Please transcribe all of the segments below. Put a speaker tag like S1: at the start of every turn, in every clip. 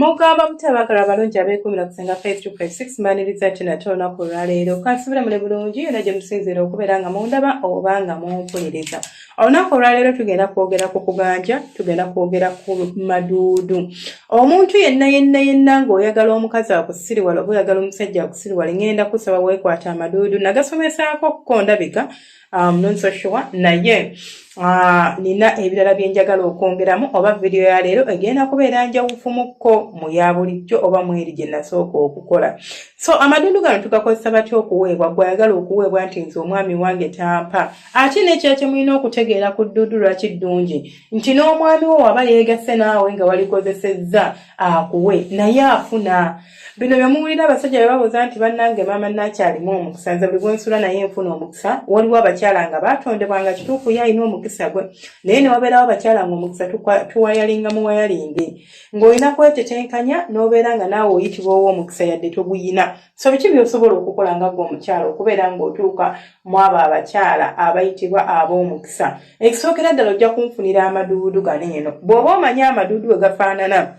S1: Mugamba mutya abaagala abalungi abeekuumira ku Ssenga Faith 256? Mbaniriza ati nate olunaku olwaleero. Kansubire muli bulungi yonna gye musinziira okubeera nga mundaba oba nga mumpuliriza. Olunaku olwaleero tugenda kwogera ku kuganja, tugenda kwogera ku maduudu. Omuntu yenna yenna yenna ng'oyagala omukazi akusiriwala oba oyagala omusajja akusiriwale, ngenda kusaba weekwata amaduudu. Nagasomesaako ko ndabika, not so sure, naye nina ebirala bye njagala okwongeramu, oba vidiyo ya leero egenda kubeera njawufumukko mu ya bulijjo oba mweri gye nasooka okukola. So amadundu gano tugakozesa batya okuweebwa? Gwayagala okuweebwa nti nze omwami wange tampa. Ate n'ekirala kye mulina okutegeera ku dduudu, lwaki ddungi, nti n'omwami wo waba yeegase naawe nga walikozesezza akuwe, naye afuna bino bye muwulira abasajja bye babuuza nti, "Bannange, maama nakyalimu omukisa, nze buli gwensula naye nfuna omukisa." Waliwo abakyala nga baatondebwa nga kituufu ye alina omukisa gwe, naye ne wabeerawo abakyala nga omukisa tuwayalinga muwayalinge, ng'olina kwetetenkanya n'obeera nga naawe oyitibwa ow'omukisa yadde toguyina. So biki by'osobola okukola nga gwe omukyala okubeera ng'otuuka mu abo abakyala abayitibwa ab'omukisa? Ekisookera ddala, ojja kunfunira amaduudu gano eno. Bw'oba omanyi amaduudu we gafaanana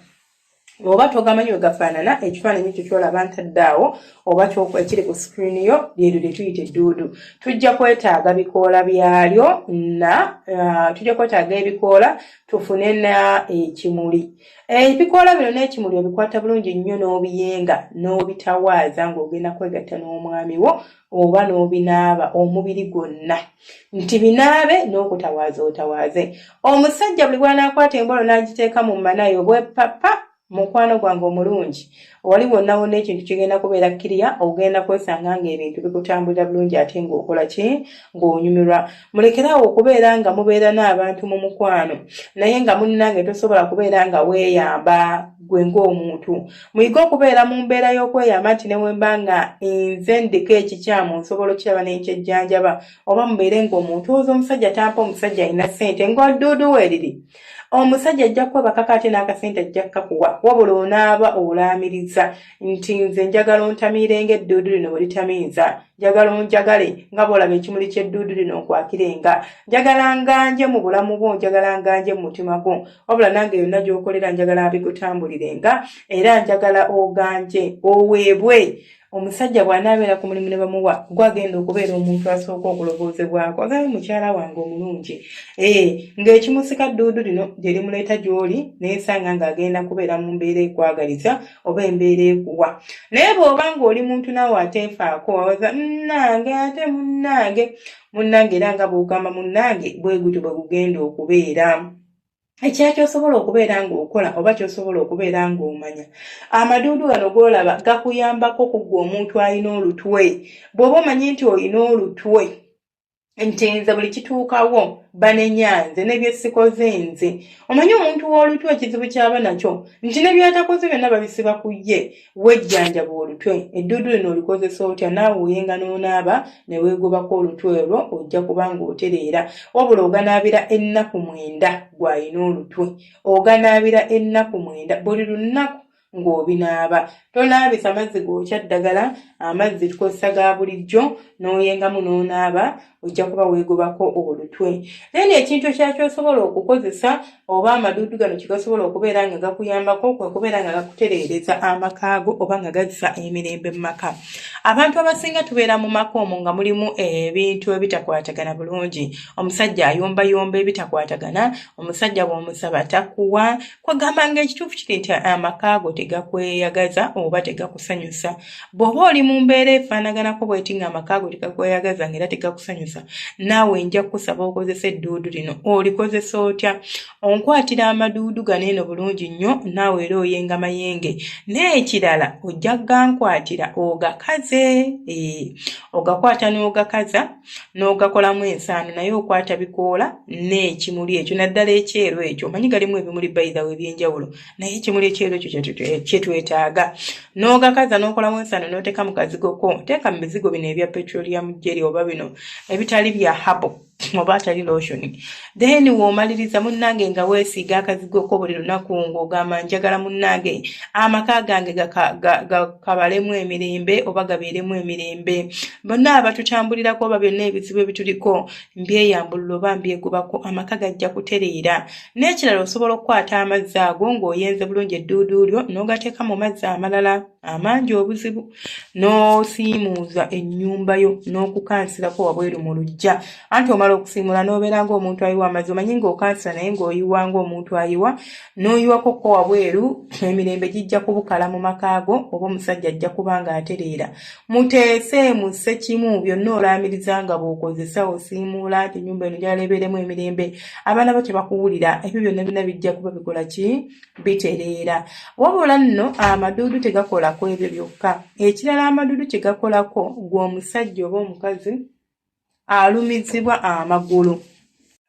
S1: oba togamanyi we gafaanana, ekifaananyi ekyo kyolaba ntadde awo oba ekiri ku screen yo, lyeryo lye tuyita edduudu. Tujja kwetaaga bikoola byalyo na tujja kwetaaga ebikoola, tufune na ekimuli. Ebikoola bino n'ekimuli obikwata bulungi nnyo n'obiyenga n'obitawaaza ng'ogenda kwegatta n'omwami wo, oba n'obinaaba omubiri gwonna, nti binaabe n'okutawaaza otawaaze. Omusajja buli bw'anaakwata embolo n'agiteeka mu mmanayo bwepapa, mukwano gwange omulungi, wali wonna wonna ekintu kigenda kubeera kiriya. Ogenda kwesanga ng'ebintu bikutambulira bulungi ate ng'okola ki? Ng'onyumirwa. Mulekeraawo okubeera nga mubeera n'abantu mu mukwano naye nga munnange tosobola kubeera nga weeyamba gwe ng'omuntu. Muyige okubeera mu mbeera y'okweyamba, nti ne wemba nga nze ndiko ekikyamu, nsobola okiraba n'enkyejjanjaba. Oba mubeere ng'omuntu oza omusajja tampa, omusajja alina ssente, ng'odduudu weeriri, omusajja ajja kwebakako ate n'akasente ajja kukakuwa, wabula onaaba olaamiriza nti nze njagala ontamiirenga edduudu lino bwe litamiiza, njagala onjagale nga bw'olaba ekimuli ky'edduudu lino, nkwakirenga, njagala nganje mu bulamu bwo, njagala nganje mu mutima gwo, wabula nange yonna gy'okolera njagala abikutambulirenga, era njagala oganje oweebwe. Omusajja bw'anaabeera ku mulimu ne bamuwa, gwagenda okubeera omuntu asooka okulowoozebwako, agambe, "Mukyala wange omulungi." Ee, ng'ekimusika dduudu lino gye limuleeta gy'oli, neesanga ng'agenda kubeera mu mbeera ekwagaliza oba embeera ekuwa. Naye bw'oba ng'oli muntu naawe ateefaako, wawaza munnange ate munnange munnange, era nga bw'ogamba munnange, bwe gutyo bwe gugenda okubeera. Ekya kyosobola okubeera ng'okola oba kyosobola okubeera ng'omanya, amaduudu gano g'olaba gakuyambako kuggwa omuntu alina olutwe. Bw'oba omanyi nti olina olutwe, nti nze buli kituukawo banenya nze, ne bye sikoze nze, omanyi omuntu w'olutwe ekizibu kyaba nakyo nti ne byatakoze byonna babisiba ku ye. Wejjanjaba olutwe. Edduudu lino olikozesa otya? Naawe oyenga n'onaaba ne weegobako olutwe olwo, ojja kuba ng'otereera. Wabula oganaabira ennaku 9. Gw'alina olutwe oganaabira ennaku 9, buli lunaku ng'obinaaba. Tonaabisa mazzi gookya ddagala, amazzi tukozesa ga bulijjo, n'oyengamu n'onaaba, ojja kuba weegobako olutwe. Then ekintu ekirala ky'osobola okukozesa oba amaduudu gano kyegasobola okubeera nga gakuyambako, kwe kubeera nga gakutereereza amaka go oba nga gazza emirembe mu maka. Abantu abasinga tubeera mu maka omwo nga mulimu ebintu ebitakwatagana bulungi. Omusajja ayombayomba ebitakwatagana, omusajja bw'omusaba takuwa. Kwegamba nga ekituufu kiri nti amaka go tegakweyagaza oba tegakusanyusa. Bw'oba oli mu mbeera efaanaganako bweti, nga amaka go tegakweyagaza nga era tegakusanyusa, naawe nja kukusaba okozesa edduudu lino. Olikozesa otya? Onkwatira amaduudu gano eno bulungi nnyo, naawe era oyenga mayenge. N'ekirala, ojja gankwatira ogakaze. Ogakwata n'ogakaza n'ogakolamu ensaano, naye okwata bikoola n'ekimuli ekyo, naddala ekyeru ekyo. Omanyi galimu ebimuli bayithawo ebyenjawulo, naye ekimuli ekyeru ekyo kyetwetaaga. N'ogakaza n'okolamu ensaano n'oteeka mu kazigo ko. Teeka mu bizigo bino ebya petroleum jelly oba bino ebitali bya herbal. oba atali lotion. Then w'omaliriza munnange nga weesiiga akazigo ko buli lunaku ng'ogamba njagala munnange amaka gange gakabalemu emirembe oba gabeeremu emirembe, bonna abatutambulirako oba byonna ebizibu ebituliko mbyeyambulula oba mbyegobako, amaka gajja kutereera. N'ekirala osobola okukwata amazzi ago ng'oyenze bulungi edduudu lyo n'ogateeka mu mazzi amalala amangi obuzibu n'osiimuuza ennyumba yo n'okukansirako wabweru mu luggya. Anti omala okusiimuula n'obeera ng'omuntu ayiwa amazzi, omanyi ng'okansira naye ng'oyiwa ng'omuntu ayiwa, n'oyiwako ko wabweru, emirembe gijja kubukala mu maka go oba omusajja ajja kuba ng'atereera. Muteese musse kimu byonna olaamiriza nga bw'okozesa osiimuula nti ennyumba eno njagala ebeeremu emirembe, abaana bo tebakuwulira, ebyo byonna byonna bijja kuba bikola ki? Bitereera. Wabula nno amaduudu tegakola ku ebyo byokka. Ekirala amaduudu kye gakolako ggwe omusajja oba omukazi alumizibwa amagulu.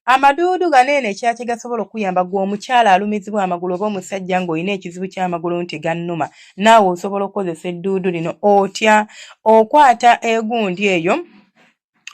S1: Amaduudu gano eno ekirala kye gasobola okukuyamba ggwe omukyala alumizibwa amagulu oba omusajja ng'olina ekizibu ky'amagulu nti gannuma, naawe osobola okukozesa edduudu lino. Otya? Okwata egundi eyo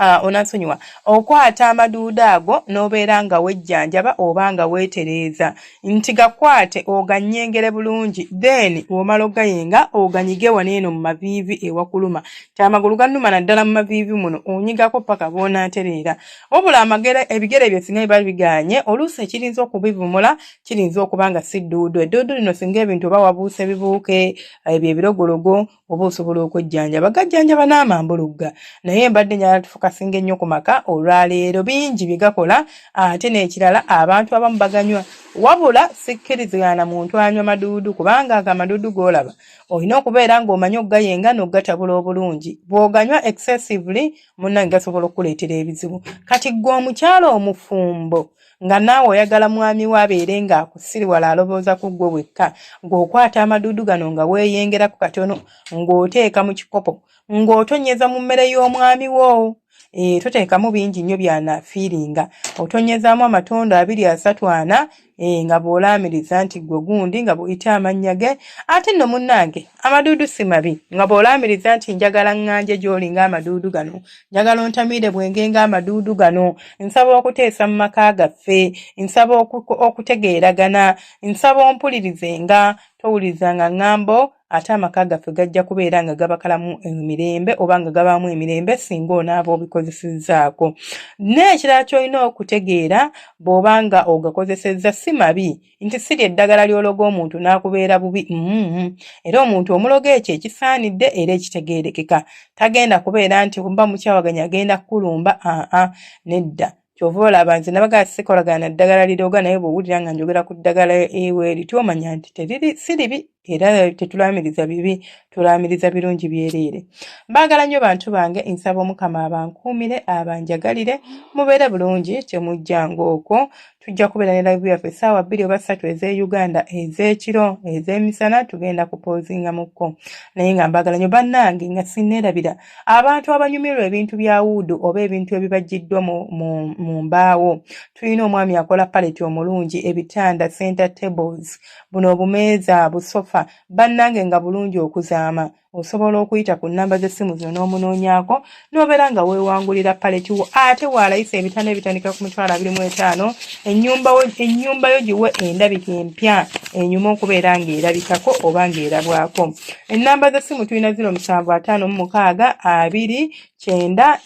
S1: onansonyiwa, okwata amaduudu ago n'obeera nga wejjanjaba oba nga weetereeza nti gakwate oganyengere bulungi, then w'omala ogayenga oganyige wano eno mu maviivi ewakuluma nti amagulu gannuma naddala mu maviivi muno, onyigako ppaka bw'onaatereera. Wabula amagere ebigere byo singa biba bigaanye, oluusi ekirinza okubivumula kirinza okuba nga si dduudu. Edduudu lino singa ebintu oba wabuuse bibuuke, ebyo ebirogologo, oba osobola okwejjanjaba. Gajjanjaba n'amambulugga. Naye mbadde njagala tufokasinga ennyo ku maka olwaleero. Bingi bye gakola ate n'ekirala abantu abamu baganywa. Wabula sikkirizigana na muntu anywa maduudu kubanga ago amaduudu g'olaba olina okubeera ng'omanyi okugayenga n'okugatabula obulungi. Bw'oganywa excessively munnange gasobola okukuleetera ebizibu. Kati ggwe omukyala omufumbo nga naawe oyagala mwami wo abeere ng'akusiriwala alowooza ku ggwe wekka, ng'okwata amaduudu gano nga weeyengerako katono ng'oteeka mu kikopo ng'otonnyeza mu mmere y'omwami wo. Toteekamu bingi nnyo by'anaafiiringa, otonyezaamu amatondo abiri asatu ana nga bw'olaamiriza nti ggwe gundi nga bw'oyita amannya ge. Ate nno munnange amaduudu si mabi, nga bw'olaamiriza nti njagala ŋŋanje gy'oli ng'amaduudu gano, njagala ontamiire bwenge ng'amaduudu gano, nsaba okuteesa mu maka gaffe, nsaba okutegeeragana, nsaba ompulirizenga, towulirizanga ŋŋambo ate amaka gaffe gajja kubeera nga gabakalamu emirembe oba nga gabaamu emirembe singa onaaba obikozesezzaako. N'ekirala ky'olina okutegeera bw'oba nga ogakozesezza si mabi nti si lye ddagala ly'ologa omuntu n'akubeera bubi mm-hmm. Era omuntu omuloga ekyo ekisaanidde era ekitegeerekeka tagenda kubeera nti mba mukyawaganya agenda kukulumba aa nedda. Kyova olaba nze nabagala sikolagana na ddagala liroga, naye bw'owulira nga njogera ku ddagala eweeri omanya nti teriri si libi era tetulaamiriza bibi, tulaamiriza birungi byereere. Mbaagala nnyo bantu bange, nsaba Omukama abankuumire abanjagalire, mubeere bulungi temujjanga okwo. Tujja kubeera ne live yaffe essaawa 2 oba 3 ez'e Uganda ez'ekiro, ez'emisana tugenda kupoozingamukko. Naye nga mbaagala nnyo bannange, nga sinneerabira abantu abanyumirwa ebintu bya wuudu oba ebintu ebibajjiddwa mu mbaawo. Tulina omwami akola paleti omulungi, ebitanda, center tables, buno obumeeza, busofa, bannange nga bulungi okuzaama. Osobola okuyita ku nnamba z'essimu zino n'omunoonyaako n'obeera nga weewangulira paleti wo. Ate waalayisa ebitanda ebitandika ku mitwalo 25, ennyumba yo giwe endabika empya enyuma okubeera ng'erabikako oba ng'erabwako. Ennamba z'essimu tulina ziro musanvu ataano mu mukaaga abiri kyenda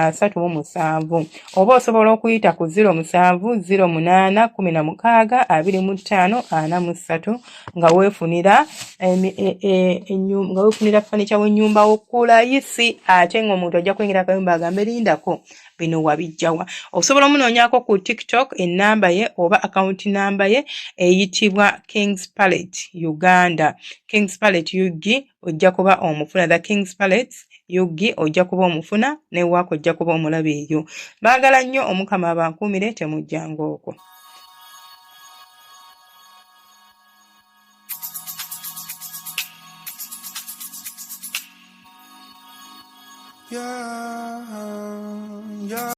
S1: asatu mu musanvu, oba osobola okuyita ku ziro musanvu ziro munaana kumi na mukaaga abiri mu ttaano ana mu ssatu nga weefunira nga weefunira fanica w'ennyumba wo ku layisi, ate ng'omuntu ajja kuyingira akayumba agambe lindako bino wabijjawa. Osobola omunoonyaako ku TikTok, ennamba ye oba akawunti namba ye eyitibwa Kings Palette Uganda, Kings Palette UG, ojja kuba omufuna the Kings Palette UG, ojja kuba omufuna ne waako ojja kuba omulaba eyo. Baagala nnyo, Omukama abankuumire, temujjanga okwo.
S2: Yeah, yeah.